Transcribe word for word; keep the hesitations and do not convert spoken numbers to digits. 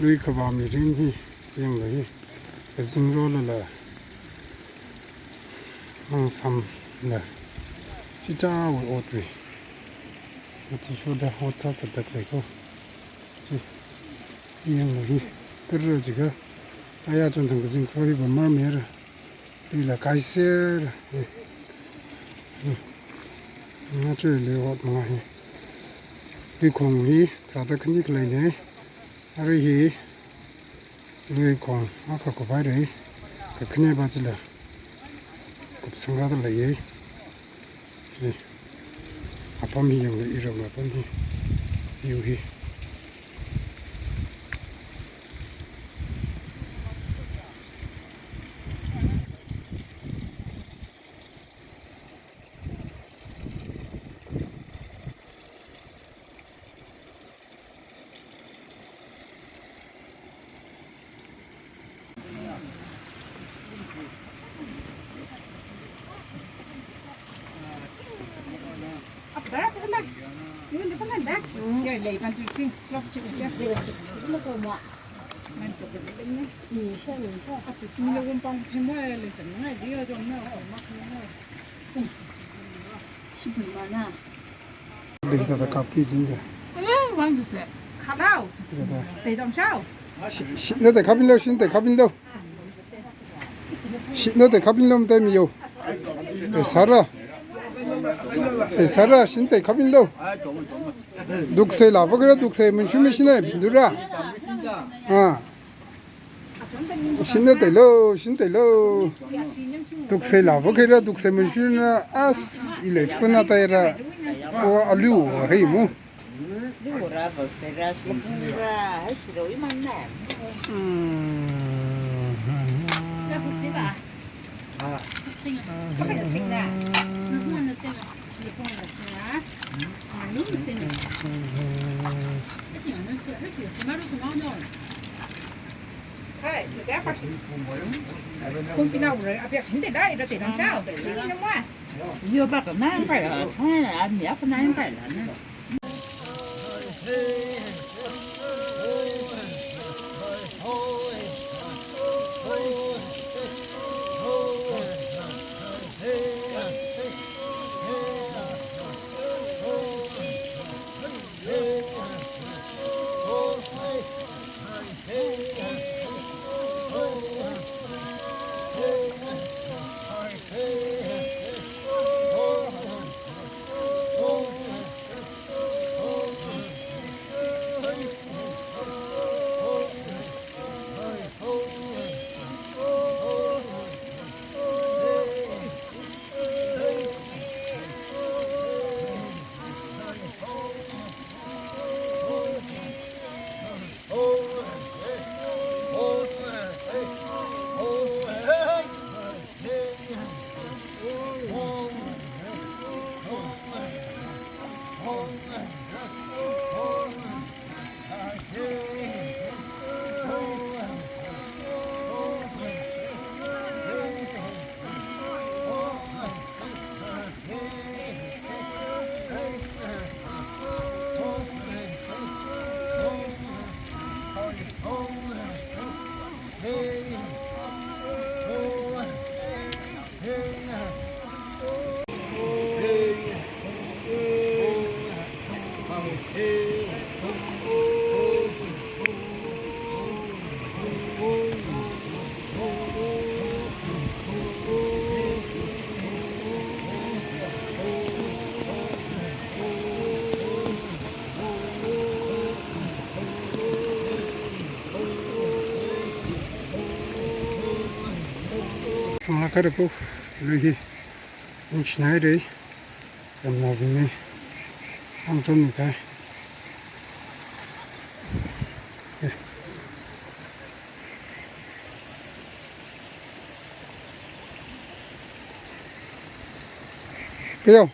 Lui khavā mirin hi, yanglu hi, kazingrolala, mangsāmla, chichāwui otwui mathishurda ot sāsāda leiko. Chi, yanglu hi, tara jiakha, aya chonthang kazingkho hi va marmera. Luila kaiser. Eh. Hmm. Ngachu lui ot manga hi. Luikhong hi tharāda khani khaleina. Arui hi luikhong akha kuphaira. Kakhaneva chila kupsangrāda leiya. Hi. Apam hi yanglu, iram apam hi. View hi. Ding tata kapki jingde. Hello, wang du se. Hello. Jingde. Pei dong shao. Shi-, shina te kapinlo, shina te kapinlo. Shina te kapinlo, mate miyo. Te sāra. Te sāra, shina te kapinlo. Duksei la, vākhaira duksei, manshu mi shina, bindura. Ah. Shina teilo, shina teilo. Duksei la, vākhaira duksei manshuna, as, ile funa taira. O alu, hei mu. Mm. Sānglākhaira ko, lui hi. Ningshinaira. Yamnaobingna. Ang chon ni kai. Eh. Kayo.